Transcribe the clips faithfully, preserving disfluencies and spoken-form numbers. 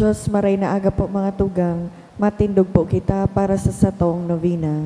Diyos, maray na aga po, mga tugang. Matindog po kita para sa satong novena.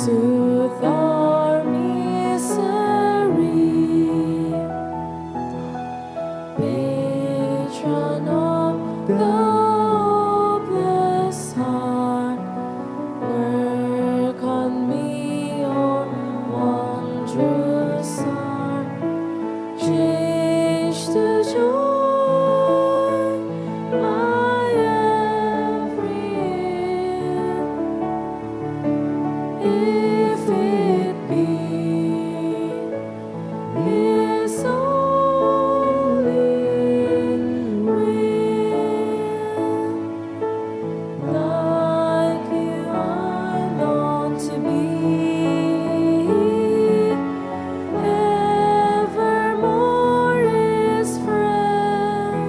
Soothe our misery. Patron of the hopeless heart, work on me, O wondrous heart. Change to joy my every ill, if it be His holy will. Like you I long to be, evermore His friend,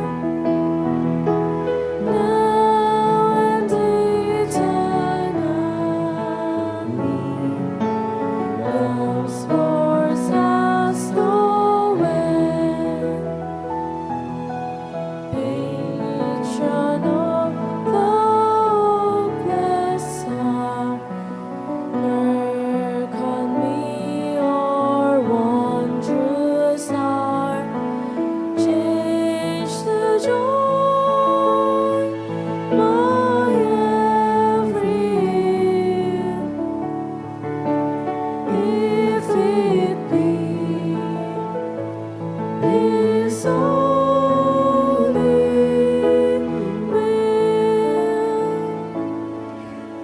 now and eternally. Love's force has no end. Patron of the hopeless heart, work on me, O wondrous heart. Change to joy my every ill, if it be His holy will.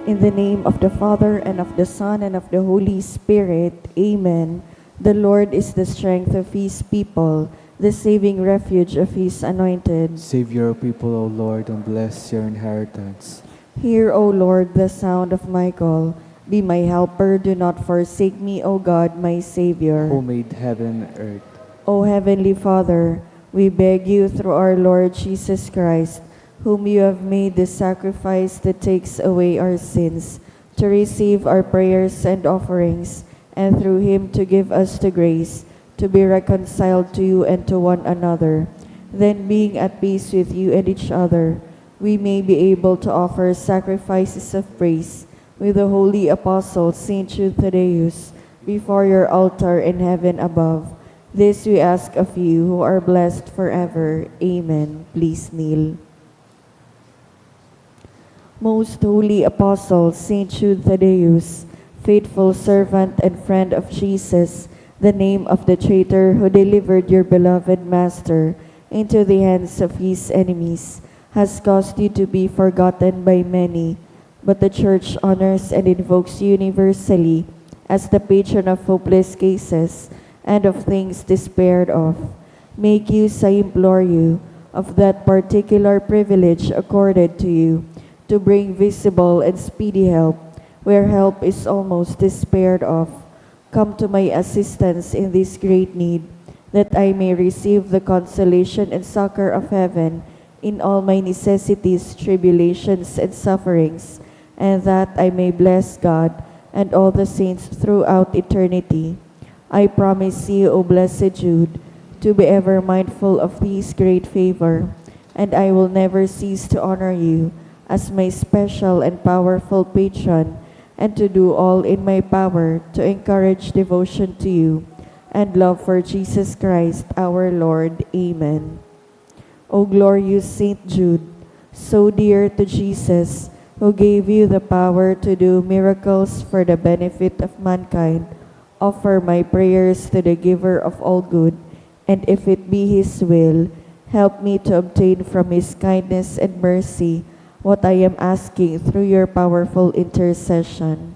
In the name of the Father, and of the Son, and of the Holy Spirit. Amen. The Lord is the strength of His people, the saving refuge of His anointed. Save your people, O Lord, and bless your inheritance. Hear, O Lord, the sound of my call. Be my helper, do not forsake me, O God, my Savior. Who made heaven and earth. O Heavenly Father, we beg you through our Lord Jesus Christ, whom you have made the sacrifice that takes away our sins, to receive our prayers and offerings, and through him to give us the grace to be reconciled to you and to one another. Then, being at peace with you and each other, we may be able to offer sacrifices of praise with the holy apostle Saint Jude Thaddeus before your altar in heaven above. This we ask of you, who are blessed forever. Amen. Please kneel. Most holy apostle Saint Jude Thaddeus, faithful servant and friend of Jesus, the name of the traitor who delivered your beloved Master into the hands of his enemies, has caused you to be forgotten by many, but the Church honors and invokes you universally as the patron of hopeless cases and of things despaired of. Make use, I implore you, of that particular privilege accorded to you to bring visible and speedy help where help is almost despaired of. Come to my assistance in this great need, that I may receive the consolation and succor of heaven in all my necessities, tribulations, and sufferings, and that I may bless God and all the saints throughout eternity. I promise you, O blessed Jude, to be ever mindful of this great favor, and I will never cease to honor you as my special and powerful patron, and to do all in my power to encourage devotion to you and love for Jesus Christ our Lord. Amen. O glorious Saint Jude, so dear to Jesus, who gave you the power to do miracles for the benefit of mankind, offer my prayers to the Giver of all good, and if it be His will, help me to obtain from His kindness and mercy what I am asking through your powerful intercession.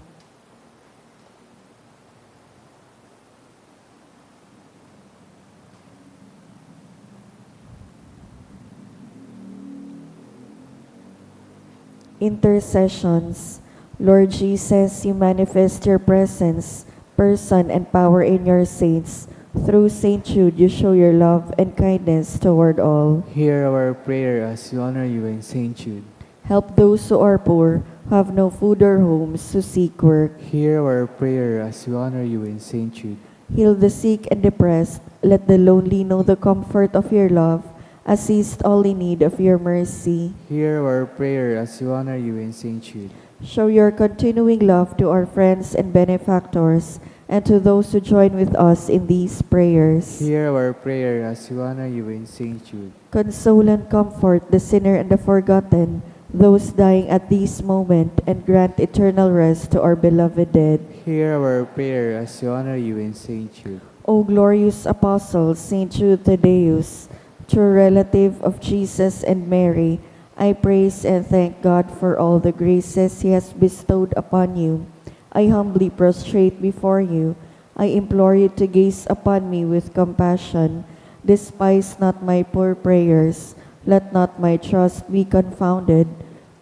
Intercessions. Lord Jesus, you manifest your presence, person, and power in your saints. Through Saint Jude, you show your love and kindness toward all. Hear our prayer as we honor you in Saint Jude. Help those who are poor, who have no food or homes to seek work. Hear our prayer as we honor you in Saint Jude. Heal the sick and depressed. Let the lonely know the comfort of your love. Assist all in need of your mercy. Hear our prayer as we honor you in Saint Jude. Show your continuing love to our friends and benefactors and to those who join with us in these prayers. Hear our prayer as we honor you in Saint Jude. Console and comfort the sinner and the forgotten, those dying at this moment, and grant eternal rest to our beloved dead. Hear our prayer as we honor you in Saint Jude. O glorious Apostle, Saint Jude Thaddeus, true relative of Jesus and Mary, I praise and thank God for all the graces He has bestowed upon you. I humbly prostrate before you. I implore you to gaze upon me with compassion. Despise not my poor prayers. Let not my trust be confounded.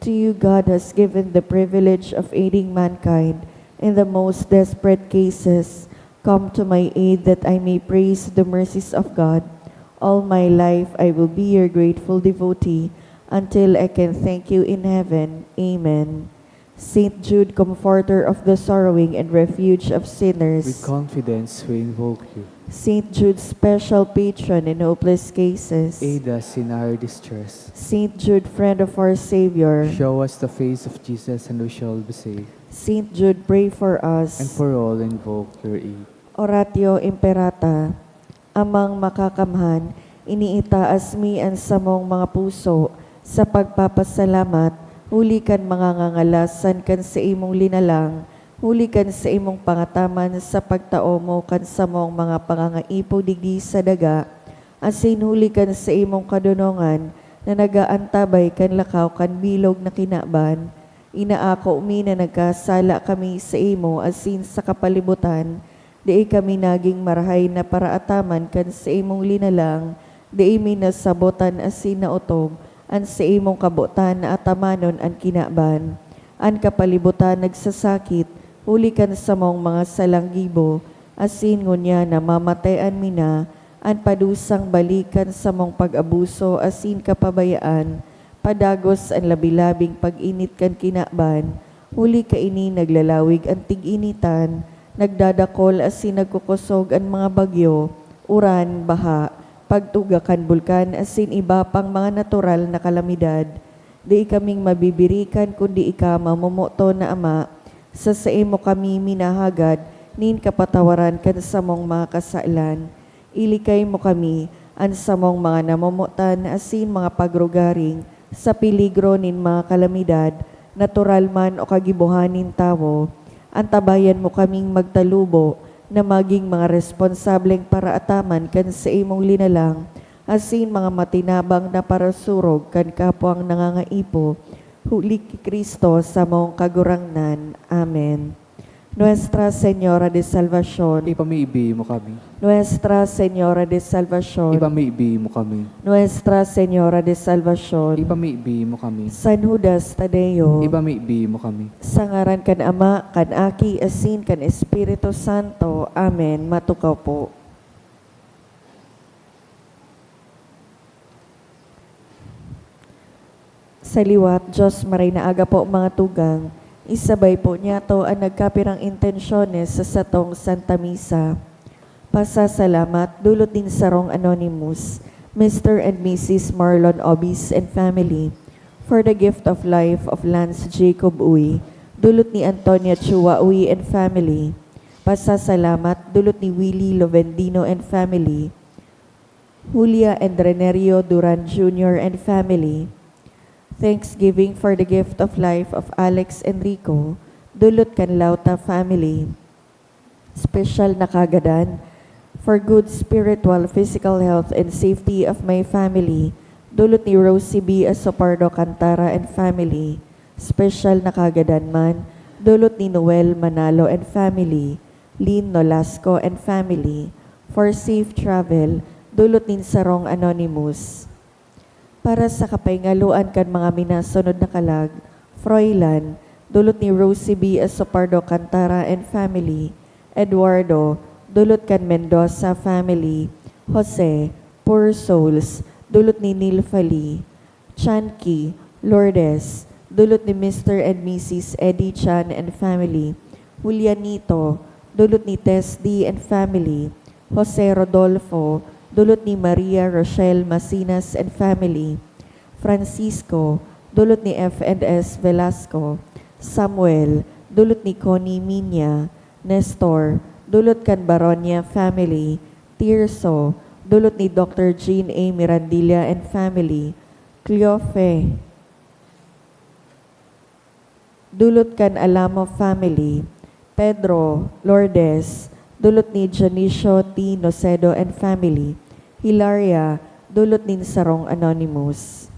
To you God has given the privilege of aiding mankind in the most desperate cases. Come to my aid that I may praise the mercies of God. All my life I will be your grateful devotee until I can thank you in heaven. Amen. Saint Jude, comforter of the sorrowing and refuge of sinners. With confidence we invoke you. Saint Jude, special patron in hopeless cases. Aid us in our distress. Saint Jude, friend of our Savior. Show us the face of Jesus and we shall be saved. Saint Jude, pray for us. And for all invoke your aid. Oratio Imperata. Amang Makakamhan, iniitaas mi an samong mga puso sa pagpapasalamat huli kan mga ngangalasan kan saimong linalang, huli kan saimong pangataman sa pagtao mo kan samong mga pangangaipo digdi sa daga, asin huli kan saimong kadonongan na nag-aantabay kan lakaw kan bilog na kinaban. Inaako mi na nagkasala kami saimo asin sa kapalibutan, dai kami nagin marahay na paraataman kan saimong linalang, dai mi nasabotan asin naotob an saimong kabotan na atamanon an kinaban. An kapalibutan nagsasakit huli kan samong mga salang gibo, asin ngunyan namamatean mi na an padusang balik kan samong pag-abuso asin kapabayaan, padagos an labi-labing pag-init kan kinaban, huli kaini naglalawig an tig-initan, nagdadakol asin nagkukosog an mga bagyo, uran, baha, pagtuga kan bulkan asin iba pang mga natural na kalamidad. Dai kaming mabibirikan kundi ika, mamomoton na Ama, sa saimo kami minahagad nin kapatawaran kan samong mga kasalan. Ilikay mo kami, an samong mga namomotan asin mga pagrugaring, sa peligro nin mga kalamidad, natural man o kagibohan nin tawo. Antabayan mo kaming magtalubo na magin mga responsableng paraataman kan saimong linalang, asin mga matinabang na parasurog kan kapwang nangangaipo, huli ki Cristo samong Kagurangnan. Amen. Nuestra Señora de Salvacion. Ipamibi mo kami. Nuestra Señora de Salvacion. Ipamibi mo kami. Nuestra Señora de Salvacion. Ipamibi mo kami. San Judas Tadeo. Ipamibi mo kami. Sa ngaran kan Ama, kan Aki, asin kan Espiritu Santo. Amen. Matukaw po. Sa liwat, Diyos, maray na aga po, mga tugang. Isabay po niyato an nagkapirang intensyones sa satong Santa Misa. Pasasalamat, dulot nin sarong anonymous, Mister and Missus Marlon Obis and family, for the gift of life of Lance Jacob Uy, dulot ni Antonia Chua Uy and family. Pasasalamat, dulot ni Willie Lovendino and family, Julia and Renerio Duran Junior and family. Thanksgiving for the gift of life of Alex Enrico, dulot kan Lauta family. Special na kagadan for good spiritual, physical health and safety of my family, dulot ni Rosie B Asopardo Cantara and family. Special na kagadan man, dulot ni Noel Manalo and family, Lynn Nolasco and family, for safe travel, dulot nin sarong anonymous. Para sa kapahingaluan kan mga minasunod na kalag, Froilan, dulot ni Rosie B. Esopardo Cantara and family. Eduardo, dulot kan Mendoza family. Jose, poor souls, dulot ni Neil Fali. Chanki, Lourdes, dulot ni Mister and Missus Eddie Chan and family. Julianito, dulot ni Tess D and family. Jose Rodolfo, dulot ni Maria Rochelle Masinas and family. Francisco, dulot ni F and S Velasco. Samuel, dulot ni Connie Minya. Nestor, dulot kan Baronia family. Tirso, dulot ni Doctor Jean A Mirandilla and family. Cleofe, dulot kan Alamo family. Pedro, Lourdes, dulot ni Dionisio T Nocedo and family. Hilaria, dulot nin sarong anonymous.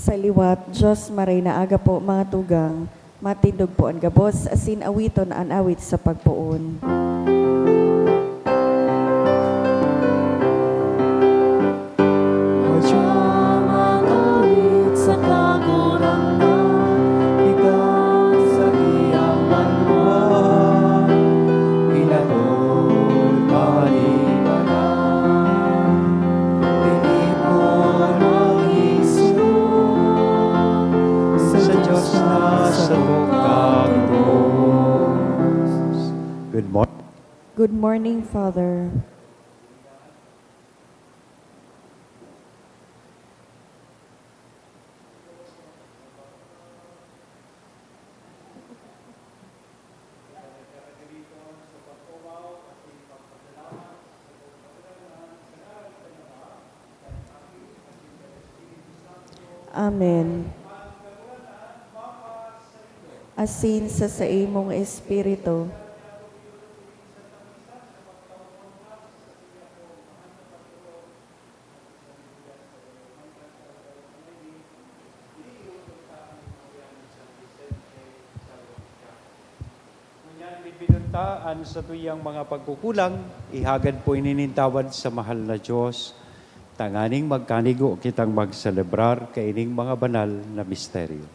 Sa liwat, Diyos maray na aga po, mga tugang. Matindog po an gabos, asin awiton an awit sa pagpoon. Madya mag-awit sa Kagurangnan, ika sa iyang banwa, inapod malibanan. Tinipon ang isog sa Diyos na sa katubos. Good morning. Good morning, Father. Amen. Asin sa saimong espiritu. Ngunyan, bidbidon ta an satuyang mga pagkukulang, ihagad po ini nin tawad sa mahal na Diyos, tanganing magkanigo kitang magselebrar kaining mga banal na misteryo.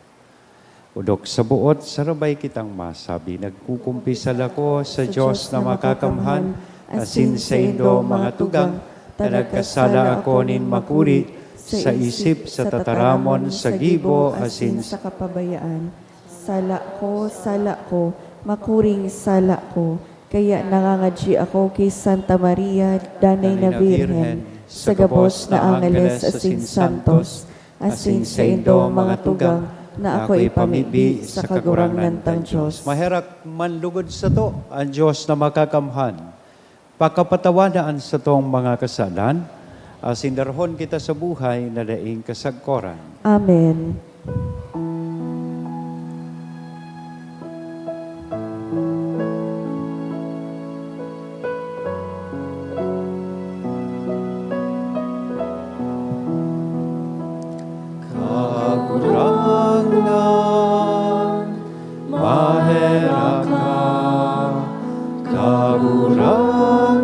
Odok sa boot, sarabay kitang masabi, nagkukumpisal ako sa Diyos na makakamhan, asin saindo, mga tugang, ta nagkasala ako nin makuri, sa isip, sa tataramon, sa gibo, asin sa kapabayaan. Sala ko, sala ko, makuring sala ko. Kaya nangangadyi ako ki Santa Maria, Danay na Birhen, sa gabos na angeles asin santos, asin saindo, mga tugang, na ako ipamibi sa Kagurangnan tang Diyos. Maherak manlugod sato an Diyos na makakamhan. Pakapatawana an satong mga kasalan, asin darahon kita sa buhay na daing kasagkoran. Amen. Kagurangnan, maherak ka, Kagurangnan,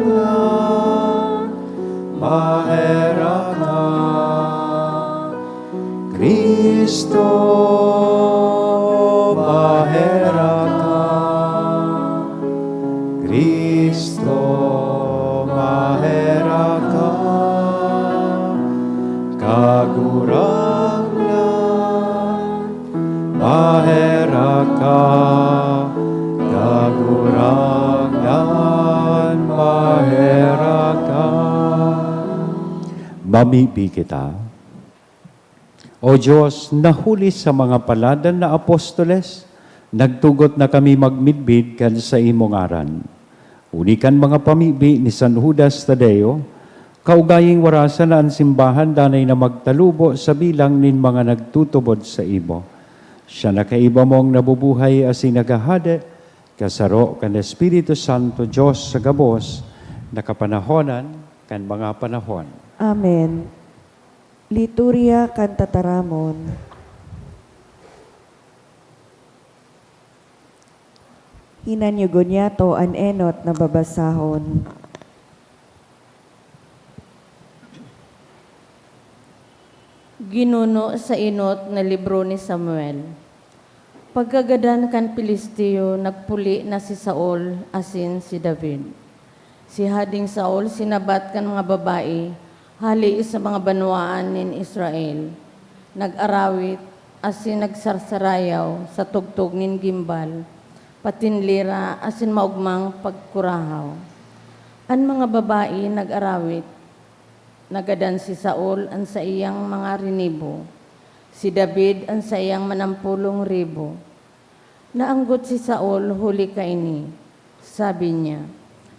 maherak ka. Cristo, maherak ka. Cristo, maherak ka. Kagurangnan, maherak ka, Kagurangnan, maherak ka. Mamibi kita. O Diyos, na huli sa mga paladan na apostoles, nagtugot na kami magmidbid kan saimo ngaran. Huli kan mga pamibi ni San Judas Tadeo, kaugaying warasan na an simbahan danay na magtalubo sa bilang nin mga nagtutubod saimo. Siya na kaiba mong nabubuhay asin naghahade, kasaro kan Espiritu Santo, Diyos sa gabos na kapanahonan kan mga panahon. Amen. Liturya kan Tataramon. Hinanyugon niyato an enot na babasahon. Ginuno sa enot na libro ni Samuel. Pagkagadan kan Filisteo, nagpuli na si Saul asin si David. Si Hading Saul sinabat kan mga babae hale sa mga banwaan nin Israel, nag-arawit asin nagsarsarayaw sa tugtog nin gimbal, patin lira asin maogmang pagkurahaw. An mga babae nag-arawit. Nagadan si Saul an saiyang mga rinibo, si David an saiyang manampolong ribo. Naanggot si Saul huli kaini. Sabi niya,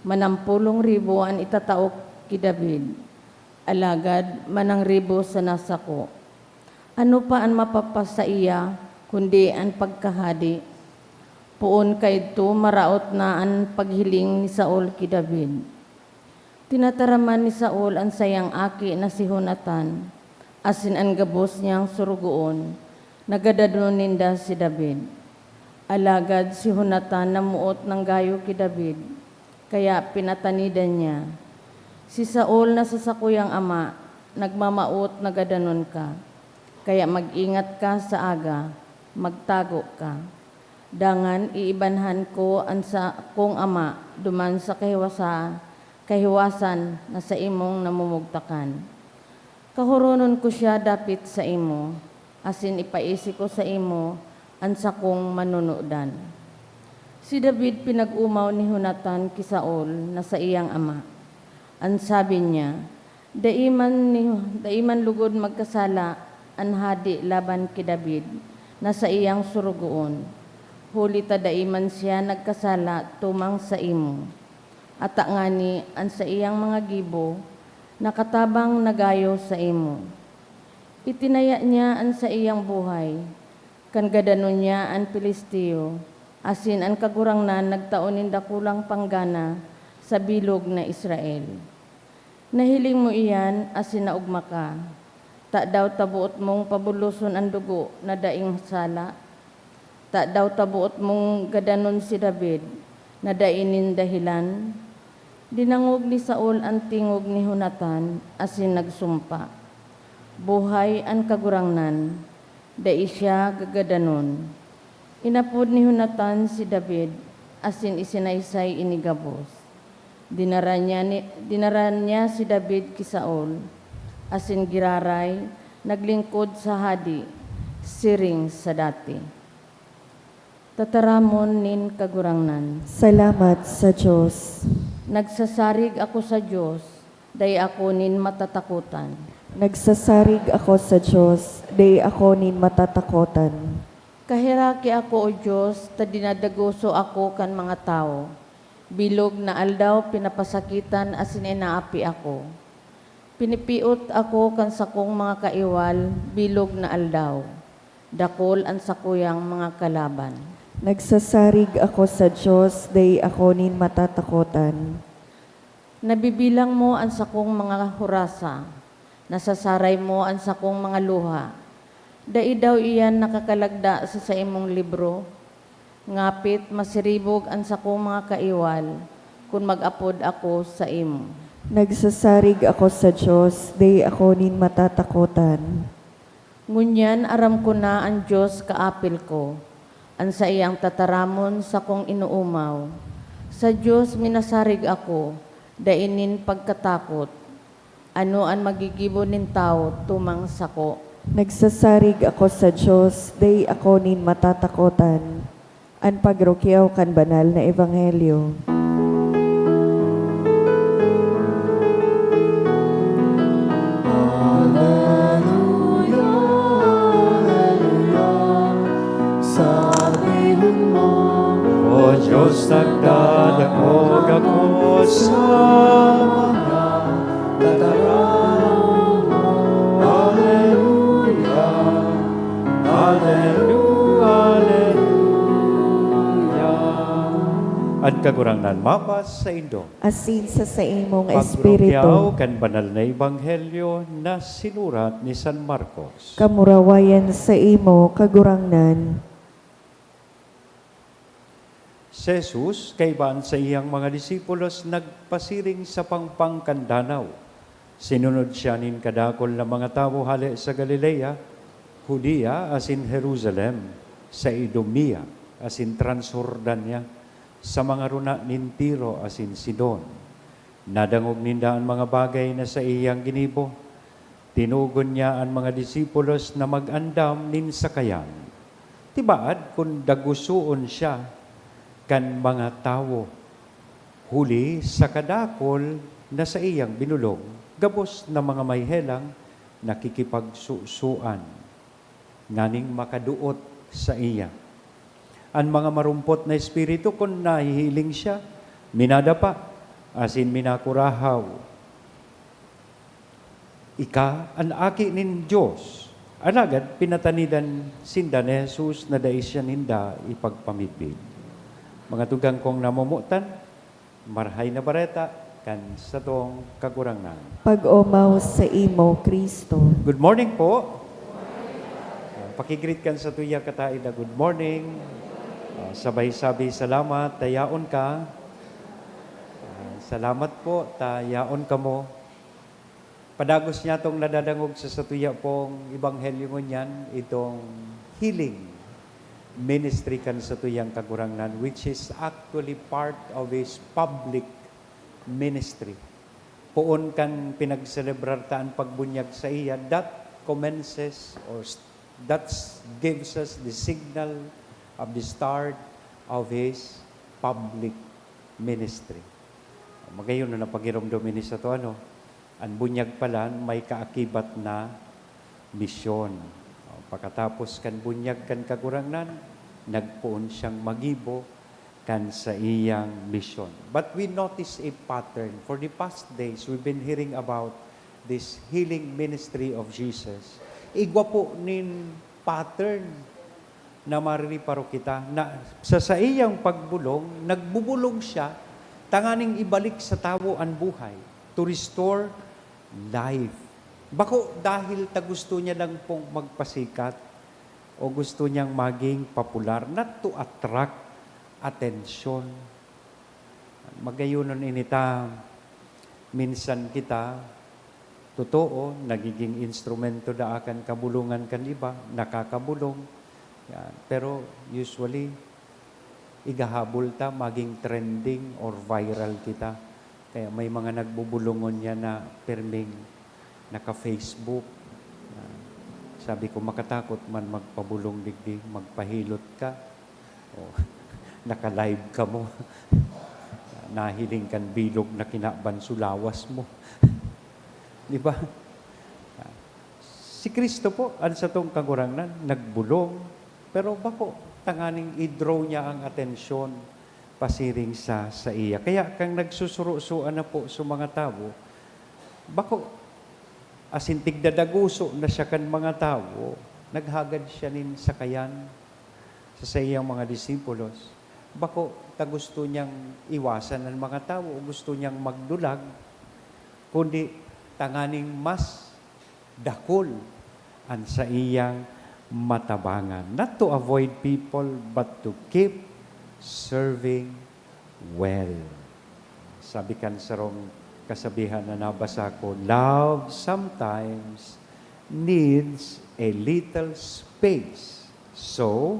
"Manampolong ribo an itatao ki David, alagad manang ribo sana sako. Ano pa an mapapasaiya kundi an pagkahade?" Poon kaidto, maraot na an paghiling ni Saul ki David. Tinataraman ni Saul an saiyang aki na si Jonatan. asin an gabos niyang sorogoon, nagadanon ninda si David. Alagad si Jonatan namoot nanggayo ki David, kaya pinatanidan niya, "Si Saul na sa sakuyang ama, nagmamawot na gadanon ka. Kaya mag-ingat ka sa aga, magtago ka. Dangan iibanhan ko an sakong ama duman sa kahiwasa-, kahiwasan na saimong namumugtakan. Kahoronon ko siya dapit saimo, asin ipaisi ko saimo an sakong manunudan." Si David pinag-omaw ni Jonatan ki Saul na saiyang ama. An sabi niya, "Dai man ni, dai man lugod magkasala an hade laban ki David na saiyang sorogoon, huli ta dai man siya nagkasala tumang saimo. Ata ngani an saiyang mga gibo nakatabang na gayo saimo. Itinaya niya an saiyang buhay kan gadanon niya an Filisteo, asin an Kagurangnan nagtao nin dakulang panggana sa bilog na Israel. Nahiling mo iyan asin naogma ka. Tadaw ta boot mong pabuloson an dugo na daing sala? Tadaw ta boot mong gadanon si David na dai nin dahelan?" Dinangog ni Saul an tingog ni Jonatan asin nagsumpa, "Buhay an Kagurangnan, dai siya gagadanon." Inapod ni Jonatan si David asin isinaysay ini gabos. Dinara niya ni, dinara niya si David ki Saul, asin giraray naglingkod sa hade siring sa dati. Tataramon nin Kagurangnan. Salamat sa Dios. Nagsasarig ako sa Dios, dai ako nin matatakotan. Nagsasarig ako sa Dios, dai ako nin matatakotan. Kaheraki ako, O Dios, ta dinadagoso ako kan mga tawo. Bilog na aldaw pinapasakitan asin inaapi ako. Pinipiot ako kan sakong mga kaiwal bilog na aldaw. Dakul an sakuyang mga kalaban. Nagsasarig ako sa Dios, dai ako nin matatakotan. Nabibilang mo an sakong mga hurasa, nasasaray mo an sakong mga luha. Dai daw iyan nakakalagda sa saimong libro? Ngapit masiribog an sakong mga kaiwal kun mag-apod ako saimo. Nagsasarig ako sa Dios, dai ako nin matatakotan. Ngunyan aram ko na an Dios kaapil ko, an saiyang tataramon sakong inoomaw. Sa Dios minasarig ako, dai nin pagkatakot. Ano an magigibo nin tawo tumang sako? Nagsasarig ako sa Dios, dai ako nin matatakotan. An pagrukyaw kan banal na ebanghelyo. Aleluya, aleluya, sabihon mo, O Dios, nagdadakop ako sa mga tataramon mo. Aleluya, aleluya, aleluya. An Kagurangnan mapasaindo. Asin sa saimong espiritu. Pagrukyaw kan banal na ebanghelyo na sinurat ni San Marcos. Kamurawayan saimo, Kagurangnan. Si Jesus, kaiba an saiyang mga disipulos, nagpasiring sa pangpang kan danaw. Sinunod siya nin kadakul na mga tawo hale sa Galilea, Judea, asin Jerusalem, sa Idumea, asin Transjordania, sa mga runa nin Tiro asin Sidon. Nadangog ninda an mga bagay na saiyang ginibo. Tinugon niya an mga disipulos na mag-andam nin sakayan. Tibaad kun dagosoon siya kan mga tawo, huli sa kadakul na saiyang binulong, gabos na mga may helang nakikipagsusuan nganing makadoot saiya. An mga marumpot na espiritu, kun nahihiling siya, minadapa asin minakurahaw, "Ika an Aki nin Dios." Alagad pinatanidan sinda ni Jesus na dai siya ninda ipagpamidbid. Mga tugang kong namomotan, Marahay na Bareta kan satong Kagurangnan. Pag-omaw saimo, Cristo. Good morning po. Ah, pakigreet kan satuya kataida, good morning. Ah, sabay sabi, "Salamat, ta yaon ka." Ah, salamat po, ta yaon kamo. Padagos niyatong nadadangog sa satuya pong ebanghelyo ngunyan, itong healing ministry kan satuyang Kagurangnan, which is actually part of His public ministry. Poon kan pinagselebrar ta an pagbunyag saiya, that commences or s-, that s-, gives us the signal of the start of His public ministry. Magayon na napagiromdom ini sato, ano? An bunyag pala may kaakibat na misyon. O, pakatapos kan bunyag kan Kagurangnan, nagpoon siyang magibo kan saiyang misyon. But we notice a pattern. For the past days, we've been hearing about this healing ministry of Jesus. Igwa po nin pattern na maririparo kita na sa saiyang pagbolong, nagbubulong siya tanganing ibalik sa tawo an buhay, to restore life. Bako dahil ta gusto niya lang pong magpasikat o gusto niyang maging popular, not to attract attention. Magayonon ini ta, minsan kita, totoo, nagiging instrumento daa kan kabolongan kan iba, nakakabolong. Yan. Pero usually, igahabol ta, maging trending or viral kita. Kaya may mga nagbobolong ngunyan na pirming naka-Facebook. Ah, sabi ko, "Makatakot man magpabolong digdi, magpahilot ka." O, naka-live kamo. Nahiling kan bilog na kinaban so lawas mo. Di ba? Si Cristo po, an satong Kagurangnan, nagbolong, pero bako tanganing i-draw niya ang atensyon pasiring sa saiya. Kaya kan nagsusurosoan na po sa mga tawo, bako, asin tigdadagoso na siya kan mga tawo, naghagad siya nin sakayan sa saiyang mga disipulos. Bako ta gusto niyang iwasan an mga tawo o gusto niyang magdulag, kundi tanganing mas dakul an saiyang matabangan. Not to avoid people, but to keep serving well. Sabi kan sarong kasabihan na nabasa ko, "Love sometimes needs a little space so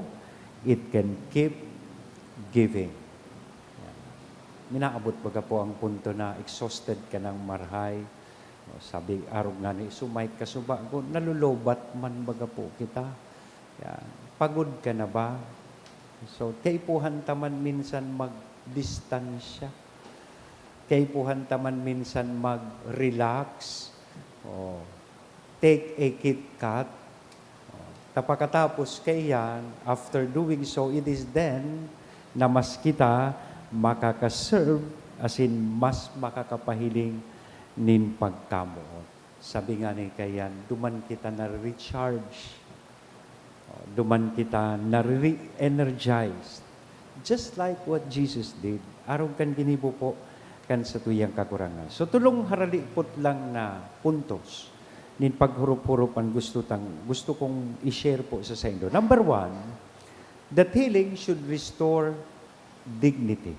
it can keep giving." Minaabot baga po ang punto na exhausted ka ng marhay. O, sabi, arog nga ni Iso, may kasubagon, nalulobat man baga po kita. Yan. Pagod ka na ba? So, kaipuhan ta man minsan magdistansya. Kaipuhan ta man minsan mag-relax. O, take a Kit Kat. Ta pakatapos kaiyan, after doing so, it is then na mas kita makaka-serve, asin mas makakapahiling nin pagkamoot. Sabi nga ni kaiyan, duman kita nare-recharge, duman kita nare-energize. Just like what Jesus did, arog kan ginibo po kan satuyang Kagurangnan. So, tolong haralipot lang na puntos nin paghurup-hurup an gusto tang-, gusto kong i-share po sa saindo. Number one, that healing should restore dignity.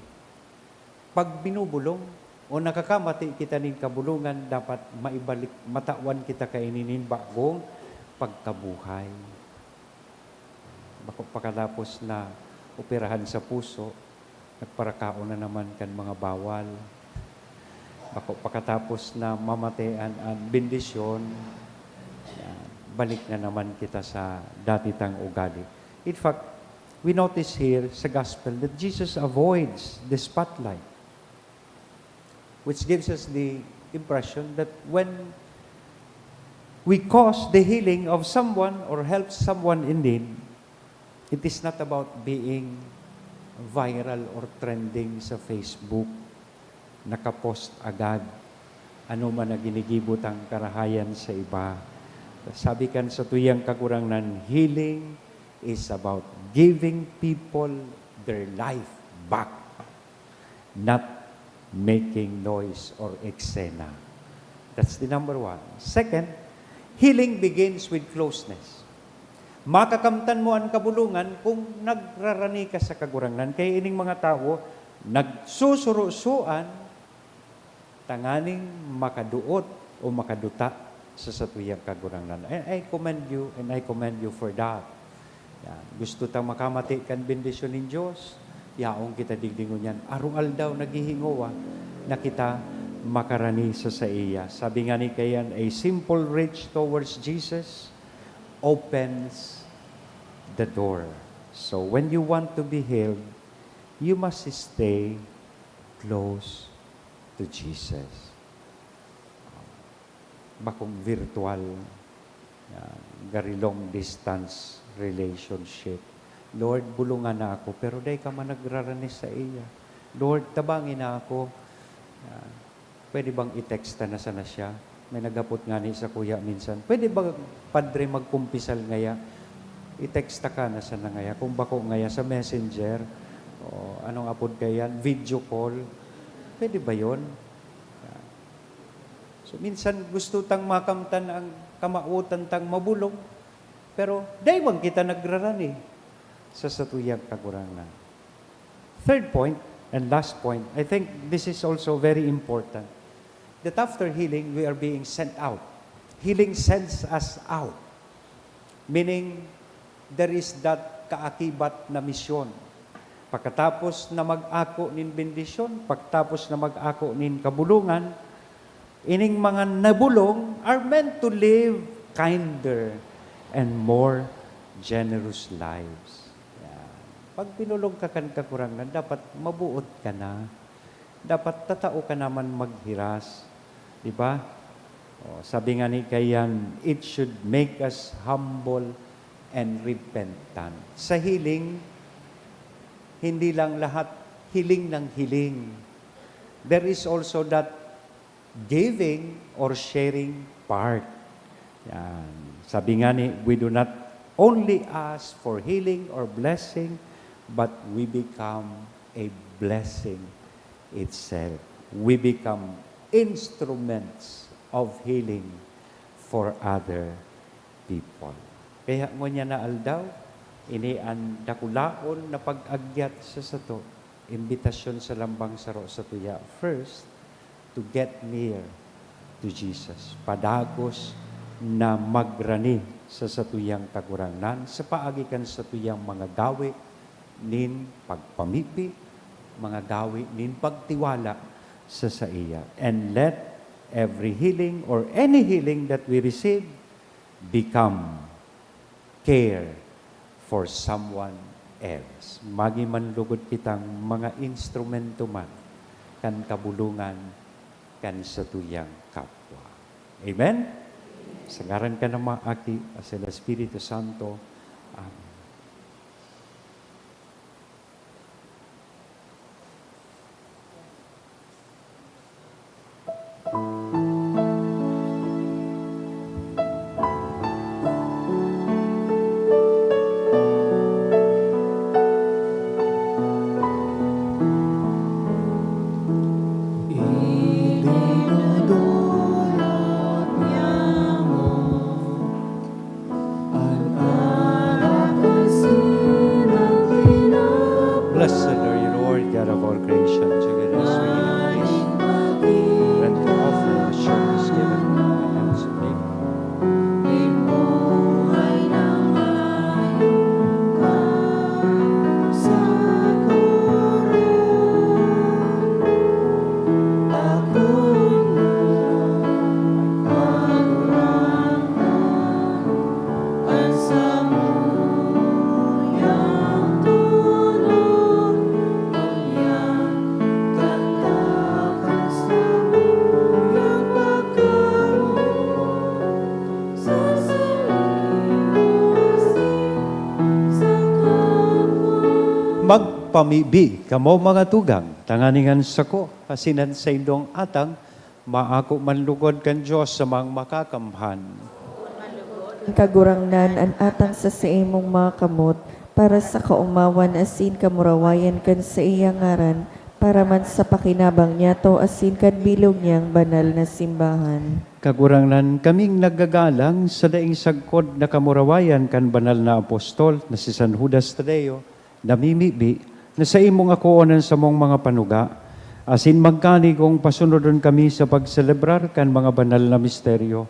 Pag binubulong o nakakamati kita nin kabolongan, dapat maibalik, matawan kita kaini nin bagong pagkabuhay. Bako pakatapos na operahan sa puso, nagparakaon na naman kan mga bawal. Bako pakatapos na mamate an, an bendisyon, yan, balik na naman kita sa dati tang ugali. In fact, we notice here sa gospel that Jesus avoids the spotlight, which gives us the impression that when we cause the healing of someone or help someone in need, it is not about being viral or trending sa Facebook. Nakapost agad. Ano man na ginigibo tang karahayan sa iba. Sabi kan satuyang Kagurangnan, healing is about giving people their life back. Not making noise or eksena. That's the number one. Second, healing begins with closeness. Makakamtan mo an kabulongan kung nagrarani ka sa Kagurangnan. Kaya ining mga tawo, nagsusurusuan tanganing makaduot o makaduta sa satuyang Kagurangnan. I, I commend you and I commend you for that. Yan. Gusto tang makamati kan bendisyon nin Dios? Yaon kita digdi ngunyan. Aroaldaw naghihingowa na kita makarani sa saiya. Sabi nga ni kayan, "A simple reach towards Jesus opens the door." So when you want to be healed, you must stay close to Jesus. Bakong virtual, yan, gari long distance relationship. "Lord, bulungan na ako, pero dai ka man nagrarani saiya. Lord, tabangi na ako." Yan. Pwede bang i-text ta na sana siya? May naghapot ngani sakuya minsan, "Pwede ba, Padre, magkumpisal ngaya? I-text ta ka na sana ngaya, kung bako ngaya sa Messenger, o anong apod kayan, video call." Pwede ba yon? So, minsan gusto tang makamtan ang kamawotan tang mabulong, pero dai man kita nagrarani sa satuyang Kagurangnan. Third point, and last point, I think this is also very important, that after healing, we are being sent out. Healing sends us out. Meaning, there is that kaakibat na misyon. Pagkatapos na mag-ako nin bendisyon, pagkatapos na mag-ako nin kabulongan, ining mga nabulong are meant to live kinder and more generous lives. Yan. Pag binulong ka kan Kagurangnan, dapat mabuot ka na. Dapat tatao ka naman maghiras. Di ba? O, sabi nga ni kayan, "It should make us humble and repentant." Sa healing, hindi lang lahat hiling ng hiling. There is also that giving or sharing part. Yan. Sabi nga ni, "We do not only ask for healing or blessing, but we become a blessing itself." We become instruments of healing for other people. Kaya ngunyan na aldaw, ini an dakulaon na pag-agyat sa sato, imbitasyon sa lambang saro satuya. First, to get near to Jesus. Padagos na magrani sa satuyang Kagurangnan sa paagi kan satuyang mga gawe nin pagpamibi, mga gawe nin pagtiwala sa saiya. And let every healing or any healing that we receive become care for someone else. Magin man lugod kitang mga instrumento man kan kabulongan kan satuyang kapwa. Amen? Sa ngaran kan Ama, Aki, asin Espiritu Santo. Amen. Blessed are you, Lord, God of all creation. To you the sweet grace. Ready to offer the service given and submit. Magpamibi kamo, mga tugang, tanganing an sako asin an saindong atang maako man lugod kan Dios sa mga makakamhan. Kagurangnan, an atang sa saimong mga kamot, para sa kaomawan asin kamurawayan kan saiyang ngaran, Para man sa pakinabang niyato asin kan bilog niyang banal na simbahan. Kagurangnan, kaming nagagalang sa daing sagkod na kamurawayan kan banal na apostol na si San Judas Tadeo, namimibi na saimong akoon an samong mga panuga, asin magkanigong pasunodon kami sa pagselebrar kan mga banal na misteryo,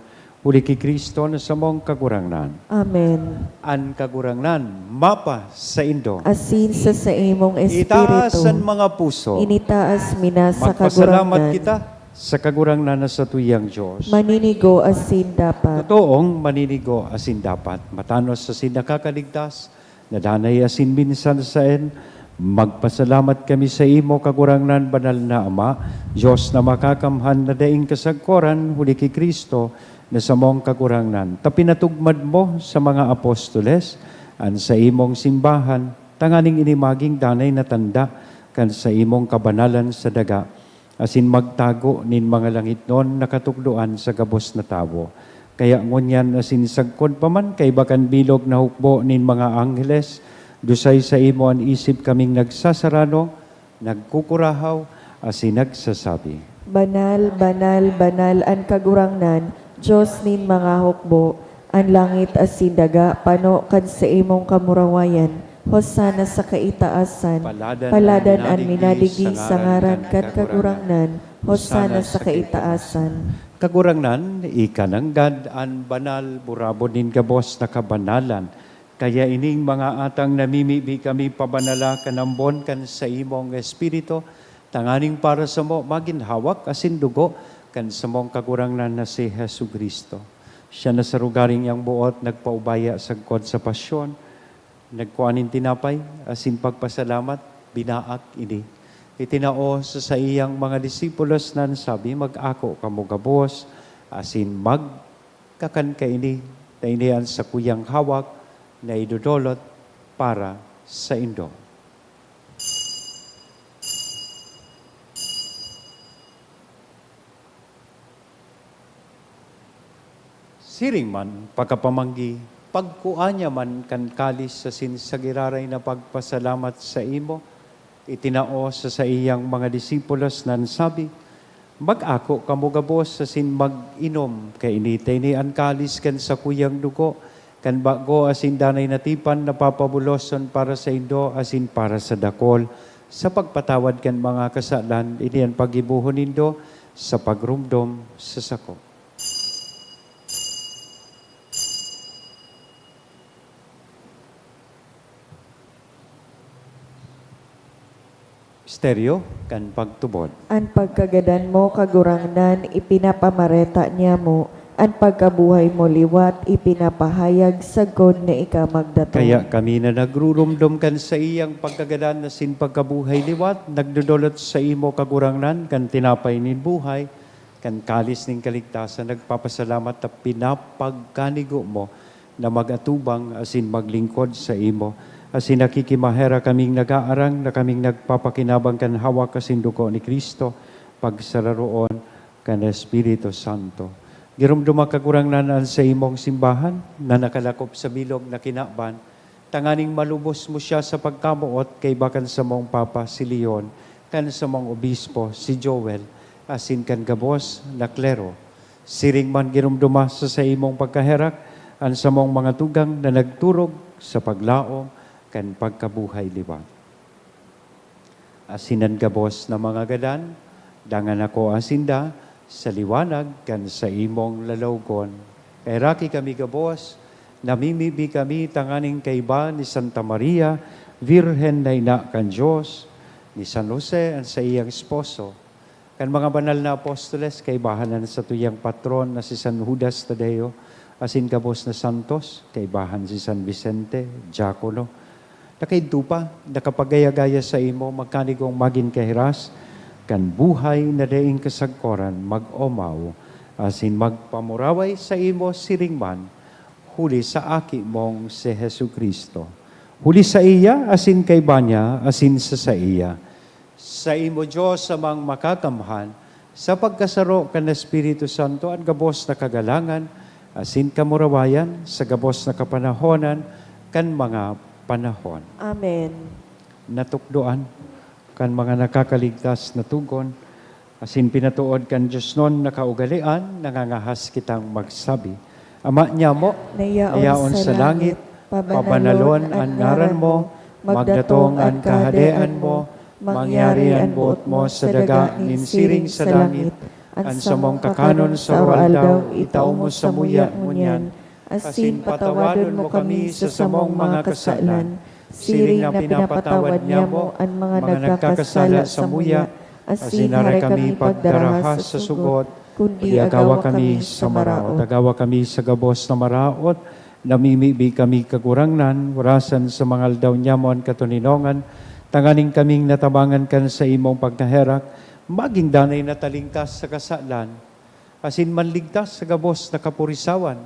huli ki Cristo na samong Kagurangnan. Amen. An Kagurangnan mapa saindo. Asin sa saimong Itaas espiritu. An mga puso. Initaas mi na sa Magpasalamat Kagurangnan. Kita sa Kagurangnan na satuyang Dios. Maninigo asin dapat. Totoong maninigo asin dapat. Matanos asin nakakaligtas, na danay asin minsan saen, magpasalamat kami saimo, Kagurangnan, Banal na Ama, Dios na makakamhan na daing kasagkoran, huli ki Cristo, na samong Kagurangnan, ta pinatugmad mo sa mga apostoles an saimong simbahan, tanganing ini magin danay na tanda kan saimong kabanalan sa daga, asin magtago nin mga langitnon na katukdoan sa gabos na tawo. Kaya ngunyan asin sagkod pa man kaiba kan bilog na hukbo nin mga angheles, dusay saimo an isip kaming nagsasarano, nagkukurahaw, asin nagsasabi, "Banal, banal, banal an Kagurangnan, Dios nin mga hukbo. An langit asin daga pano kan saimong kamurawayan. Hosana sa kaitaasan. Paladan an minadigdi sa ngaran kan Kagurangnan. Hosana sa kaitaasan." Kagurangnan, ika nanggad an banal, burabod nin gabos na kabanalan. Kaya ining mga atang namimibi kami pabanala kan ambon kan saimong Espiritu, tanganing para samo magin hawak asin dugo kan samong Kagurangnan na si Jesu-Cristo. Siya na sa rogaring niyang boot nagpaubaya sagkod sa pasyon, nagkua nin tinapay, asin pagpasalamat, binaak ini. Itinao sa saiyang mga disipulos na nagsabi, "Mag-ako kamo gabos, asin magkakan kaini, ta ini an sakuyang hawak na idodolot para saindo." Siring man, pagkapamanggi, pagkua niya man kan kalis asin sa giraray na pagpasalamat saimo, itinao sa saiyang mga disipulos na nagsabi, "Mag-ako kamo gabos asin mag-inom kaini, ta ini an kalis kan sakuyang dugo, kan bago asin danay na tipan na papabuloson para saindo asin para sa dakol, sa pagpatawad kan mga kasalan. Ini an paggibohon nindo sa pagromdom sa sako." Misteryo kan pagtubod. An pagkagadan mo, Kagurangnan, ipinapamareta niamo, an pagkabuhay mo liwat ipinapahayag sagkod na ika magdatong. Kaya kami na nagruromdom kan saiyang pagkagadan asin pagkabuhay liwat, nagdodolot saimo, Kagurangnan, kan tinapay nin buhay, kan kalis nin kaligtasan, nagpapasalamat ta pinapagkanigo mo na mag-atubang asin maglingkod saimo. Asin nakikimaherak kaming nag-aarang na kaming nagpapakinabang kan hawak asin dugo ni Cristo, pagsararoon kan Espiritu Santo. Giromdoma, Kagurangnan, an saimong simbahan na nakalakop sa bilog na kinaban, tanganing malubos mo siya sa pagkamoot kaiba kan samong Papa si Leon, kan samong Obispo si Joel, asin kan gabos na klero. Siring man, giromdoma sa saimong pagkaherak an samong mga tugang na nagturog sa paglaom kan pagkabuhay liwat. Asin an gabos na mga gadan, dangan ako asin da sa liwanag kan saimong lalawgon. Kaheraki kami gabos, namimibi kami tanganing kaiba ni Santa Maria, Birhen na ina kan Dios, ni San Jose an saiyang esposo, kan mga banal na apostoles, kaibahan an satuyang patron na si San Judas Tadeo, asin gabos na santos, kaibahan si San Vicente, diakono. Nakaidto pa, nakapagaya-gaya saimo, magkanigong magin kahiras kan buhay na daing kasagkoran, mag-omaw, asin magpamuraway saimo siring man, huli sa Aki mong si Jesu-Cristo. Huli saiya, asin kaiba niya, asin sa saiya. Saimo, Dios, Amang Makakamhan, sa pagkasaro kan Espiritu Santo, an gabos na kagalangan asin kamurawayan sa gabos na kapanahonan kan mga panahon. Amen. Natukdoan. Kan mga nakakaligtas na tugon, asin pinatood kan Dios non na kaugalean, nangangahas kitang magsabi, Ama niamo, na yaon sa langit, pabanalon an ngaran mo, magdatong an kahadean mo, mangyari an boot mo sa daga nin siring sa langit. An samong kakanon sa aroaldaw, itao mo samuya ngunyan, asin patawadon mo kami sa samong mga kasalan, siring na pinapatawad niamo an mga nagkakasala samuya, asin hare kami pagdaraha sa sugot, kundi agawa kami sa maraot. Agawa kami sa gabos na maraot, namimibi kami, Kagurangnan, warasan sa mga aldaw niamo an katoninongan, tanganing kaming natabangan kan saimong pagkaherak, magin danay na talingkas sa kasalan, asin manligtas sa gabos na kapurisawan,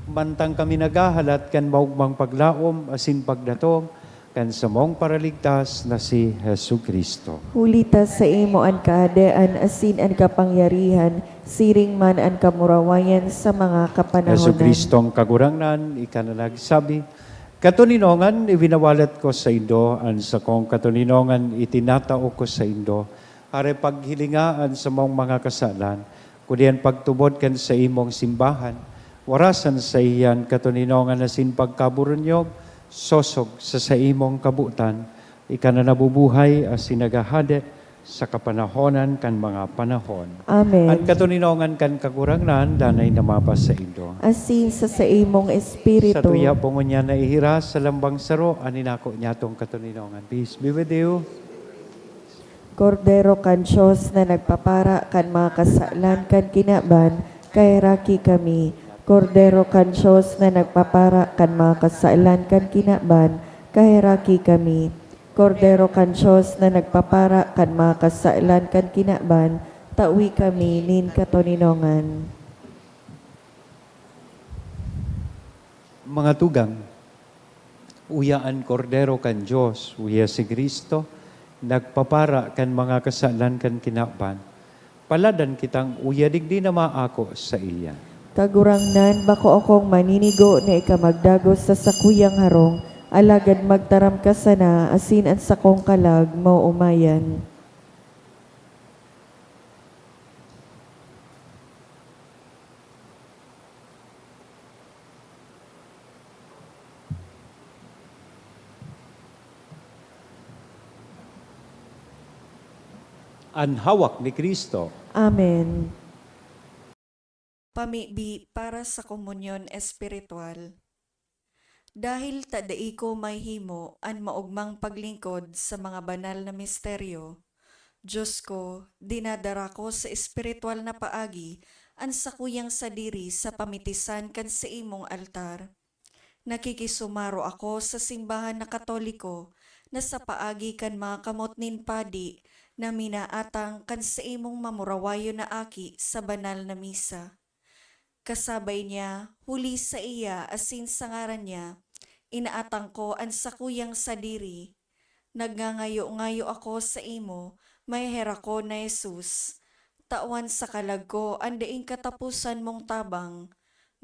mantang kami naghahalat kan maogmang paglaom asin pagdatong kan samong Paraligtas na si Jesu-Cristo. Huli ta saimo an kahadean asin an kapangyarihan, siring man an kamurawayan sa mga kapanahonan. Jesu-Cristong Kagurangnan, ika na nagsabi, "Katoninongan, ibinawalat ko saindo, an sakong katoninongan itinatao ko saindo." Hare paghilinga an samong mga kasalan, kundi an pagtubod kan saimong simbahan, warasan saiya an katoninongan asin pagkaburunyog, sosog sa saimong kabotan, ika na nabubuhay asin naghahade sa kapanahonan kan mga panahon. Amen. An katoninongan kan Kagurangnan danay na mapasaindo. Asin sa saimong espiritu. Sa tuya po ngunyan na ihiras sa lambang saro an inako niyatong katoninongan. Peace be with you. Kordero kan Dios na nagpapara kan mga kasalan kan kinaban, kaheraki kami. Kordero kan Dios na nagpapara kan mga kasalan kan kinaban, kaheraki kami. Kordero kan Dios na nagpapara kan mga kasalan kan kinaban, tawi kami nin katoninongan. Mga tugang, uya an Kordero kan Dios, uya si Cristo, nagpapara kan mga kasalan kan kinaban. Paladan kitang uya digdi na maako saiya. Kagurangnan, bako akong maninigo na ika magdagos sa sakuyang harong, alagad magtaram ka sana asin an sakong kalag maomayan. An hawak ni Cristo. Amen. Pamibi para sa komunyon espiritual. Dahil ta dai ko mahihimo an maogmang paglingkod sa mga banal na misteryo, Dios ko, dinadara ko sa espiritual na paagi an sakuyang sadiri sa pamitisan kan saimong altar. Nakikisumaro ako sa simbahan na Katoliko na sa paagi kan mga kamot nin padi na minaatang kan saimong mamurawayon na aki sa banal na misa. Kasabay niya, huli saiya asin sa ngaran niya, inaatang ko an sakuyang sadiri. Nagngangayo-ngayo ako saimo, maheherak ko na Jesus. Tawan sa kalag ko an daing kataposan mong tabang.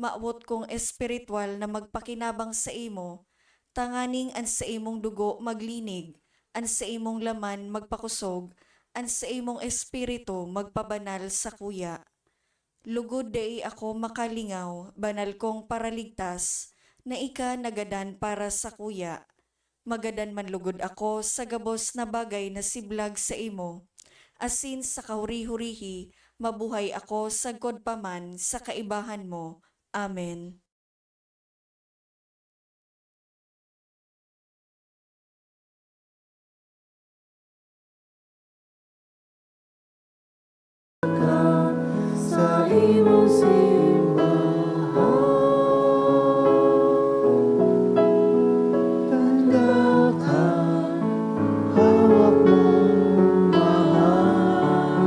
Mawot kong espiritual na magpakinabang saimo, tanganing an saimong dugo maglinig, an saimong laman magpakosog, an saimong espiritu magpabanal sakuya. Lugod dai ako makalingaw, banal kong Paraligtas, na ika nagadan para sakuya. Magadan man lugod ako sa gabos na bagay na siblag saimo, asin sa kahuri-hurihi mabuhay ako sagkod pa man sa kaibahan mo. Amen. Sa imong simbahan, tanda ka, hawak mong mahal.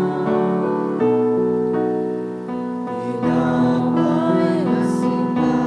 Tinapay na simbahan.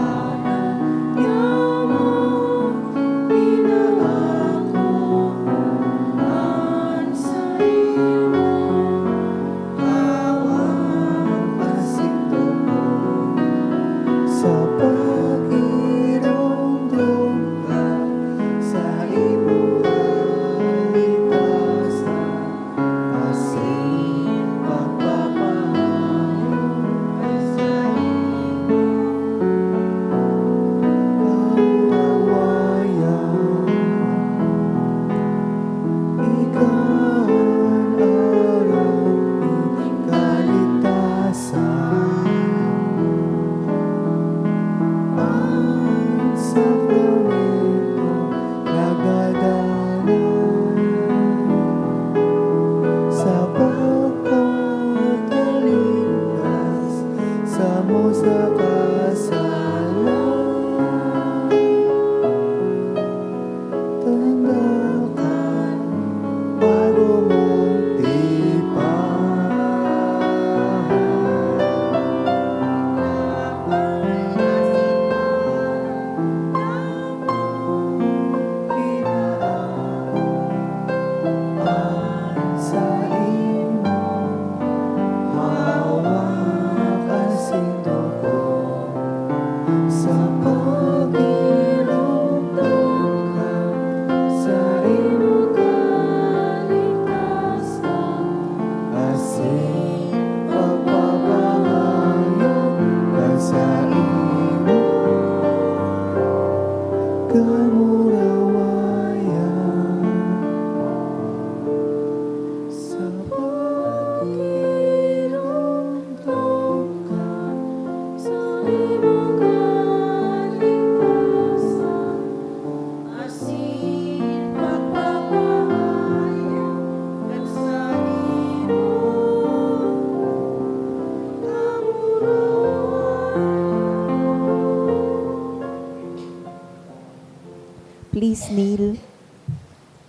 Please kneel.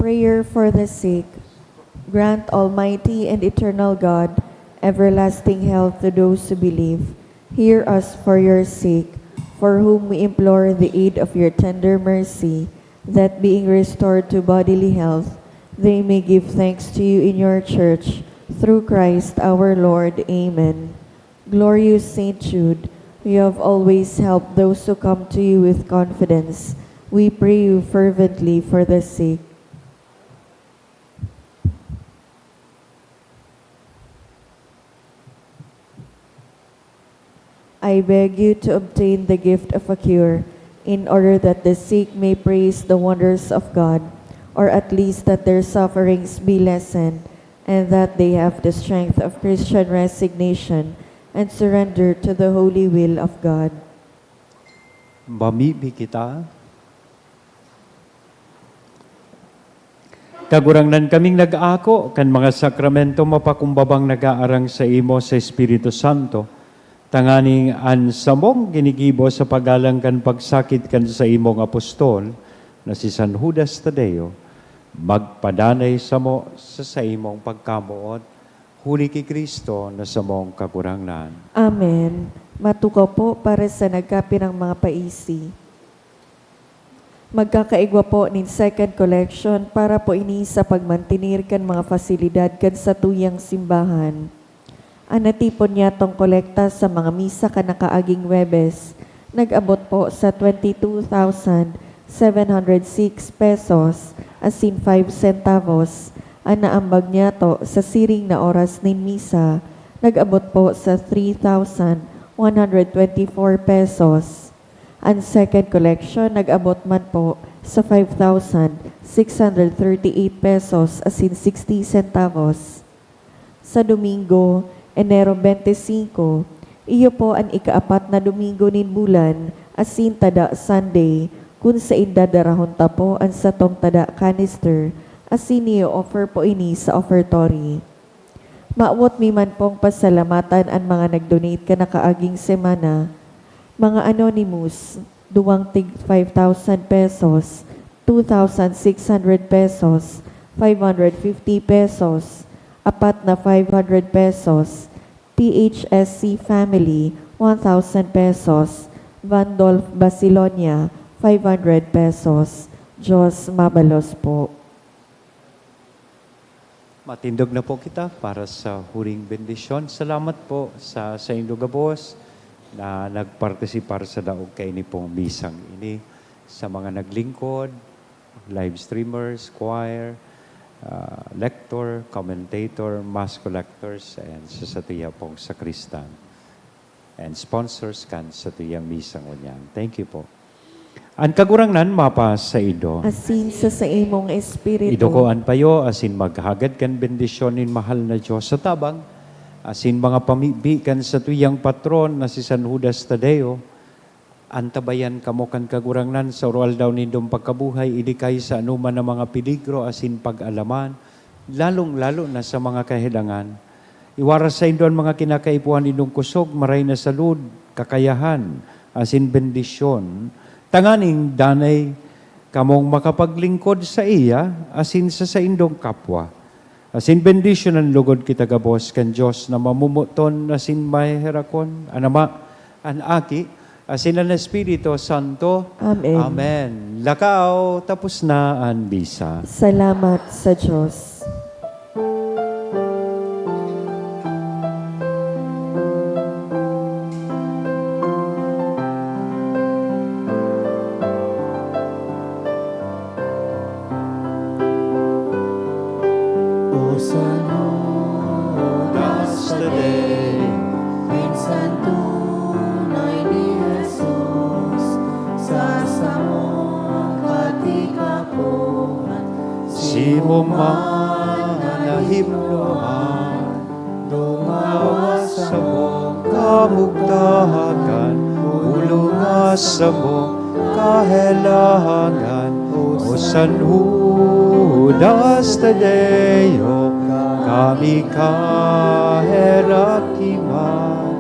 Prayer for the sick. Grant, Almighty and eternal God, everlasting health to those who believe. Hear us for your sake, for whom we implore the aid of your tender mercy, that being restored to bodily health, they may give thanks to you in your church, through Christ our Lord. Amen. Glorious Saint Jude, you have always helped those who come to you with confidence. We pray you fervently for the sick. I beg you to obtain the gift of a cure, in order that the sick may praise the wonders of God, or at least that their sufferings be lessened, and that they have the strength of Christian resignation and surrender to the holy will of God. Mamibi kita. Kagurangnan, kaming nag-aako kan mga sakramento mapakumbabang nag-aarang sa imo sa Espiritu Santo, tanganing an samong ginigibo sa paggalang kan pagsakit kan saimong apostol na si San Judas Tadeo, magpadanay samo sa saimong pagkamoot, huli ki Cristo na samong Kagurangnan. Amen. Matukaw po para sa nagkapirang mga paisi. Magkakaigwa po nin second collection para po ini sa pagmantener kan mga fasilidad kan satuyang simbahan. An natipon niyatong kolekta sa mga misa kan nakaaging Huwebes nag-abot po sa twenty two thousand seven hundred six pesos asin five centavos. An naambag niyato sa siring na oras nin misa nag-abot po sa three thousand one hundred twenty four pesos. An second collection nag-abot man po sa five thousand six hundred thirty eight pesos asin sixty centavos. Sa Domingo, Enero twenty-five, iyo po an ikaapat na Domingo nin bulan, asin tada Sunday, kun saen dadarahon ta po an satong tada canister, asin i-offer po ini sa offertory. Mawot mi man pong pasalamatan an mga nag-donate kan nakaaging semana, mga anonymous, duwang tig five thousand pesos, two thousand six hundred pesos, five hundred fifty pesos, apat na five hundred pesos, P H S C family, one thousand pesos, Vandolf Basilonia, five hundred pesos. Diyos mabalos po. Matindog na po kita para sa huling bendisyon. Salamat po sa saindo gabos na nagpartisipar sa daog kaini pong misang ini, sa mga naglingkod, live streamers, choir, ah, lector, commentator, mass collectors, and sa satuya pong sakristan and sponsors kan satuyang misang ngunyan. Thank you po. An Kagurangnan mapasaindo. Asin sa saimong espiritu. Iduko an payo asin maghagad kan bendisyon nin mahal na Dios sa tabang asin mga pamibi kan satuyang patron na si San Judas Tadeo. Antabayan kamo kan Kagurangnan sa aroaldaw nindong pagkabuhay, idi kay sa anoman na mga peligro asin pag-alaman, lalong-lalo na sa mga kahelangan. Iwaras saindo an mga kinakaipuhan nindong kusog, maray na salud, kakayahan, asin bendisyon, tanganing danay kamong makapaglingkod saiya asin sa saindong kapwa. Asin bendisyonan logod kita gabos kan Dios na mamomoton asin maheherakon, an Ama, an Aki, asin an Espiritu Santo. Amen. Amen. Lakaw, tapos na an misa. Salamat sa Dios. O San Judas Tadeo, minsan tunay ni Jesus sa samong katikapoan, simo man na himloan, dumawa sa mong kamugtakan, bulong sa mong kahelangan. O San Judas Tadeo, kami kaheraki man.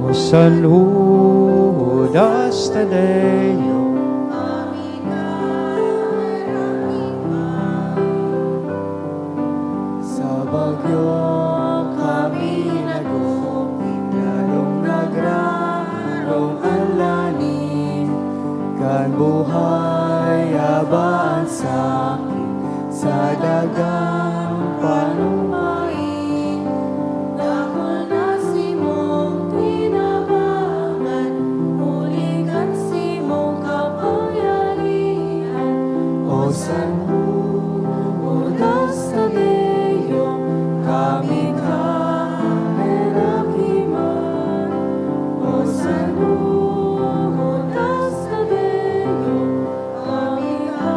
O San Judas Tadeo, kami kaheraki man. Buhay, aba an sakit sa dagang panumain. Dakul na simong tinabangan, huli kan simong kapangyarihan. O San Judas Tadeo, kami ka heraki man. O San Judas Tadeo, kami ka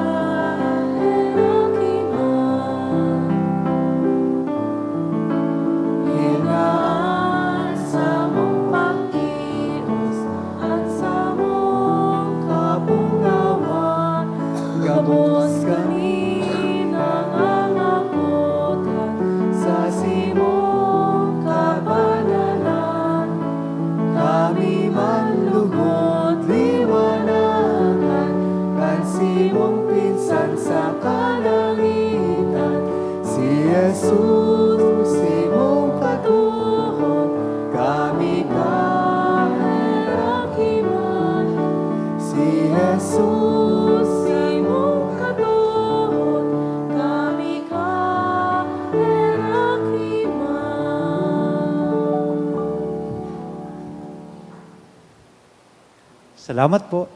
heraki man. Hinaan samong pagtios an samong kapungawan. Gabos kami nangangapotan sa simong kabanalan. Kami man lugod liwanagan kan simong pinsan sa kalangitan. Si Jesus, simong katuhon, kami ka heraki man. Si Jesus, simong katuhon, kami ka heraki man. Salamat po.